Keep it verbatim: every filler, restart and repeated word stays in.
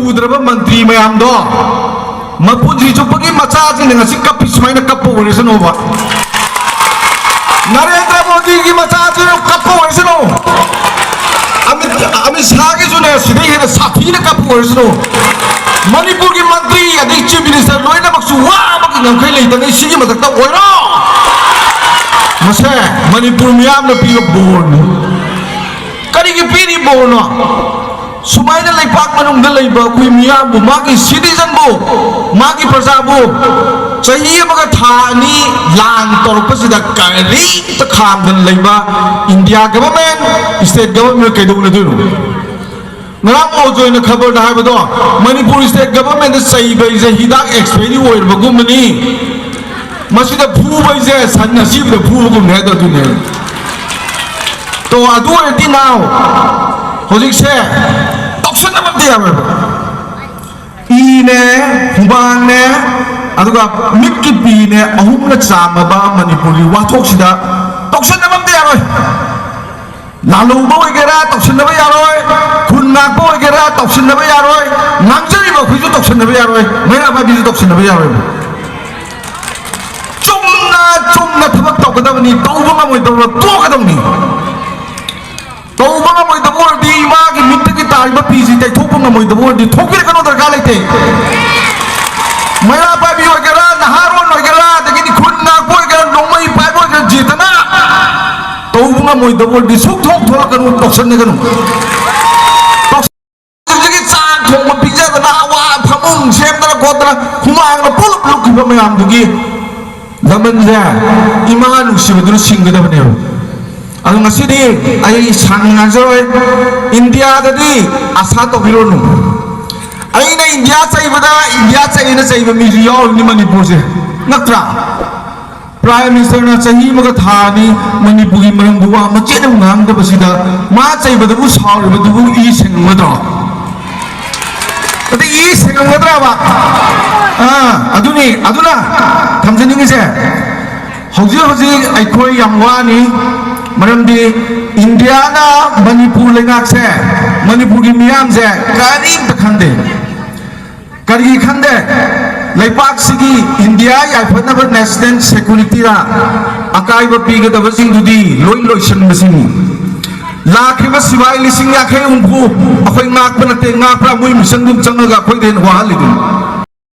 ꯎꯗ꯭ꯔꯕ ꯃꯟꯇ꯭ꯔꯤ ꯃꯌꯥꯝꯗꯣ ꯃꯄꯨꯟꯁꯤ ꯆꯨꯞꯄꯒꯤ ꯃꯆꯥꯁꯤꯡꯅ ꯉꯁꯤ ꯀꯞꯄꯤ ꯁꯨꯃꯥꯏꯅ ꯀꯞꯄ ꯑꯣꯏꯔꯁꯅꯨꯕ꯫ ꯅꯔꯦꯟꯗ꯭ꯔ ꯃꯣꯗꯤꯒꯤ ꯃꯆꯥꯁꯤꯡꯅ ꯀꯞꯄ ꯑꯣꯏꯔꯁꯅꯨ꯫ ꯑꯃꯤꯠ, ꯑꯃꯤꯠ ꯁꯥꯍꯒꯤꯁꯨꯅꯦ ꯁꯤꯗꯩ ꯍꯦꯟꯅ ꯁꯥꯊꯤꯅ ꯀꯞꯄ ꯑꯣꯏꯔꯁꯅꯨ꯫ ꯃꯅꯤꯄꯨꯔꯒꯤ ꯃꯟꯇ꯭ꯔꯤ ꯑꯗꯩ ꯆꯤꯐ ꯃꯤꯅꯤꯁꯇꯔ ꯂꯣꯏꯅꯃꯛꯁꯨ ꯋꯥꯕꯒꯤ ꯉꯝꯈꯩ ꯂꯩꯇꯉꯩ ꯁꯤꯒꯤ ꯃꯊꯛꯇ ꯑꯣꯏꯔꯣ꯫ ꯃꯁꯦ ꯃꯅꯤꯄꯨꯔ ꯃꯤꯌꯥꯝꯅ ꯄꯤꯕ ꯕꯣꯔꯅꯤ꯫ ꯀꯔꯤꯒꯤ ꯄꯤꯔꯤ ꯕꯣꯔꯅꯣ? ꯁꯨꯃꯥꯏꯅ ꯂꯩꯄꯥꯛ ꯃꯅꯨꯡꯗ ꯂꯩꯕ ꯑꯩꯈꯣꯏ ꯃꯤꯌꯥꯝꯕꯨ, ꯃꯥꯒꯤ ꯁꯤꯇꯤꯖꯟꯕꯨ, ꯃꯥꯒꯤ ꯄ꯭ꯔꯖꯥꯕꯨ ꯆꯍꯤ ꯑꯃꯒ ꯊꯥ ꯑꯅꯤ ꯂꯥꯟ ꯇꯧꯔꯛꯄꯁꯤꯗ ꯀꯔꯤꯝꯇ ꯈꯥꯝꯗꯅ ꯂꯩꯕ ꯏꯟꯗꯤꯌꯥ ꯒꯚꯔꯟꯃꯦꯟ, ꯁ꯭ꯇꯦꯠ ꯒꯚꯔꯟꯃꯦꯟ ꯀꯩꯗꯧꯅꯗꯣꯏꯅꯣ? ꯉꯔꯥꯡ ꯑꯣꯖꯣꯏꯅ ꯈꯕꯔꯗ ꯍꯥꯏꯕꯗꯣ, ꯃꯅꯤꯄꯨꯔ ꯁ꯭ꯇꯦꯠ ꯒꯚꯔꯟꯃꯦꯟꯗ ꯆꯩꯕ ꯍꯥꯏꯁꯦ ꯍꯤꯗꯥꯛ ꯑꯦꯛꯁꯄꯥꯏꯔꯤ ꯑꯣꯏꯔꯕꯒꯨꯝꯕꯅꯤ꯫ ꯃꯁꯤꯗ ꯐꯨꯕ ꯍꯥꯏꯁꯦ ꯁꯟ ꯑꯁꯤꯕꯗ ꯐꯨꯕꯒꯨꯝꯅꯦ ꯍꯥꯏꯗꯣ ꯑꯗꯨꯅꯦ꯫ ꯇꯣ, ꯑꯗꯨ ꯑꯣꯏꯔꯗꯤ ꯅꯥꯎ ꯍꯧꯖꯤꯛꯁꯦ ꯇꯧꯁꯟꯅꯕ ꯑꯝꯇ ꯌꯥꯔꯣꯏꯕ꯫ ꯏꯅꯦ, ꯍꯨꯃꯥꯡꯅꯦ, ꯑꯗꯨꯒ ꯃꯤꯠꯀꯤ ꯄꯤꯅꯦ, ꯑꯍꯨꯝꯅ ꯆꯥꯝꯃꯕ ꯃꯅꯤꯄꯨꯔꯒꯤ ꯋꯥꯊꯣꯛꯁꯤꯗ ꯇꯧꯁꯟꯅꯕ ꯑꯝꯇ ꯌꯥꯔꯣꯏ꯫ ꯂꯥꯂꯧꯕ ꯑꯣꯏꯒꯦꯔꯥ ꯇꯧꯁꯤꯟꯅꯕ ꯌꯥꯔꯣꯏ, ꯈꯨꯟ ꯉꯥꯛꯄ ꯑꯣꯏꯒꯦꯔꯥ ꯇꯧꯁꯤꯟꯅꯕ ꯌꯥꯔꯣꯏ, ꯉꯥꯡꯖꯔꯤꯕ ꯑꯩꯈꯣꯏꯁꯨ ꯇꯧꯁꯤꯟꯅꯕ ꯌꯥꯔꯣꯏ, ꯃꯩꯔꯥ ꯄꯥꯏꯕꯤꯁꯨ ꯇꯧꯁꯤꯟꯅꯕ ꯌꯥꯔꯣꯏ꯫ ꯆꯨꯝꯅ ꯆꯨꯝꯅ ꯊꯕꯛ ꯇꯧꯒꯗꯕꯅꯤ, ꯇꯧꯕ ꯉꯝꯃꯣꯏꯗꯕ ꯇꯣꯛꯀꯗꯕꯅꯤ꯫ ꯇꯧꯕ ꯉꯝꯃꯣꯏꯗꯕ ꯑꯣꯏꯔꯗꯤ ꯏꯃꯥꯒꯤ ꯃꯤꯠꯇꯒꯤ ꯇꯥꯔꯤꯕ ꯄꯤꯁꯤ ꯇꯩꯊꯣꯛꯄ ꯉꯝꯃꯣꯏꯗꯕ ꯑꯣꯏꯔꯗꯤ ꯊꯣꯛꯄꯤꯔꯛꯀꯅꯨ, ꯗꯔꯀꯥꯔ ꯂꯩꯇꯦ꯫ ꯃꯩꯔꯥ ꯄꯥꯏꯕꯤ ꯑꯣꯏꯒꯦꯔꯥ, ꯅꯍꯥꯔꯣꯟ ꯑꯣꯏꯒꯦꯔꯥ, ꯑꯗꯒꯤꯗꯤ ꯈꯨꯟ ꯉꯥꯛꯄ ꯑꯣꯏꯒꯦꯔꯥ, ꯅꯣꯡꯃꯩ ꯄꯥꯏꯕ ꯑꯣꯏꯒꯦꯔꯥ, ꯖꯦꯇꯅ ꯇꯧꯕ ꯉꯝꯃꯣꯏꯗꯕ ꯑꯣꯏꯔꯗꯤ ꯁꯨꯛꯊꯣꯛ ꯊꯣꯛꯂꯛꯀꯅꯨ, ꯇꯧꯁꯟꯅꯒꯅꯨ꯫ ꯇꯧꯁꯟꯅꯕꯒꯤ ꯆꯥꯛ ꯊꯣꯡꯕ ꯄꯤꯖꯗꯅ, ꯑꯋꯥ ꯐꯃꯨꯡ ꯁꯦꯝꯗꯅ ꯈꯣꯠꯇꯅ, ꯍꯨꯃꯥꯡꯅ ꯄꯨꯂꯞ ꯂꯨꯞꯈꯤꯕ ꯃꯌꯥꯝꯗꯨꯒꯤ ꯂꯃꯟꯁꯦ ꯏꯃꯥ ꯅꯨꯡꯁꯤꯕꯗꯨꯅ ꯁꯤꯡꯒꯗꯕꯅꯦꯕ꯫ ꯑꯗꯣ ꯉꯁꯤꯗꯤ ꯑꯩ ꯁꯥꯡꯅ ꯉꯥꯡꯖꯔꯣꯏ꯫ ꯏꯟꯗꯤꯌꯥꯗꯗꯤ ꯑꯁꯥ ꯇꯧꯕꯤꯔꯨꯅꯨ꯫ ꯑꯩꯅ ꯏꯟꯗꯤꯌꯥ ꯆꯩꯕꯗ ꯏꯟꯗꯤꯌꯥ ꯆꯩꯅ ꯆꯩꯕ ꯃꯤꯁꯨ ꯌꯥꯎꯔꯤꯕꯅꯤ ꯃꯅꯤꯄꯨꯔꯁꯦ, ꯅꯠꯇ꯭ꯔꯥ? ꯄ꯭ꯔꯥꯏꯝ ꯃꯤꯅꯤꯁꯇꯔꯅ ꯆꯍꯤ ꯑꯃꯒ ꯊꯥ ꯑꯅꯤ ꯃꯅꯤꯄꯨꯔꯒꯤ ꯃꯔꯝꯗ ꯋꯥ ꯃꯆꯦꯠ ꯑꯃ ꯉꯥꯡꯗꯕꯁꯤꯗ ꯃꯥ ꯆꯩꯕꯗꯕꯨ ꯁꯥꯎꯔꯤꯕꯗꯨꯕꯨ ꯏ ꯁꯦꯡꯉꯝꯒꯗ꯭ꯔꯣ? ꯑꯗꯩ ꯏ ꯁꯦꯡꯉꯝꯒꯗ꯭ꯔꯕ? ꯑꯥ, ꯑꯗꯨꯅꯤ, ꯑꯗꯨꯅ ꯊꯝꯖꯅꯤꯡꯉꯤꯁꯦ, ꯍꯧꯖꯤꯛ ꯍꯧꯖꯤꯛ ꯑꯩꯈꯣꯏ ꯌꯥꯝ ꯋꯥꯅꯤ, ꯃꯔꯝꯗꯤ ꯏꯟꯗꯤꯌꯥꯅ ꯃꯅꯤꯄꯨꯔ ꯂꯩꯉꯥꯛꯁꯦ, ꯃꯅꯤꯄꯨꯔꯒꯤ ꯃꯤꯌꯥꯝꯁꯦ ꯀꯔꯤꯝꯇ ꯈꯟꯗꯦ꯫ ꯀꯔꯤꯒꯤ ꯈꯟꯗꯦ? ꯂꯩꯕꯥꯛꯁꯤꯒꯤ ꯏꯟꯗꯤꯌꯥ ꯌꯥꯏꯐꯅꯕ ꯅꯦꯁꯅꯦꯜ ꯁꯦꯀ꯭ꯌꯨꯔꯤꯇꯤꯗ ꯑꯀꯥꯏꯕ ꯄꯤꯒꯗꯕꯁꯤꯡꯗꯨꯗꯤ ꯂꯣꯏ ꯂꯣꯏꯁꯤꯟꯕꯁꯤꯅꯤ꯫ ꯂꯥꯛꯈ꯭ꯔꯤꯕ ꯁꯤꯐꯥꯏ ꯂꯤꯁꯤꯡ ꯌꯥꯡꯈꯩ ꯍꯨꯝꯐꯨ ꯑꯩꯈꯣꯏ ꯉꯥꯛꯄ ꯅꯠꯇꯦ, ꯉꯥꯛꯄ꯭ꯔꯥ? ꯃꯣꯏ ꯃꯤꯁꯟꯗꯨꯝ ꯆꯪꯉꯒ ꯑꯩꯈꯣꯏꯗ ꯍꯦꯟꯅ ꯋꯥꯍꯜꯂꯤꯗꯨꯅꯤ꯫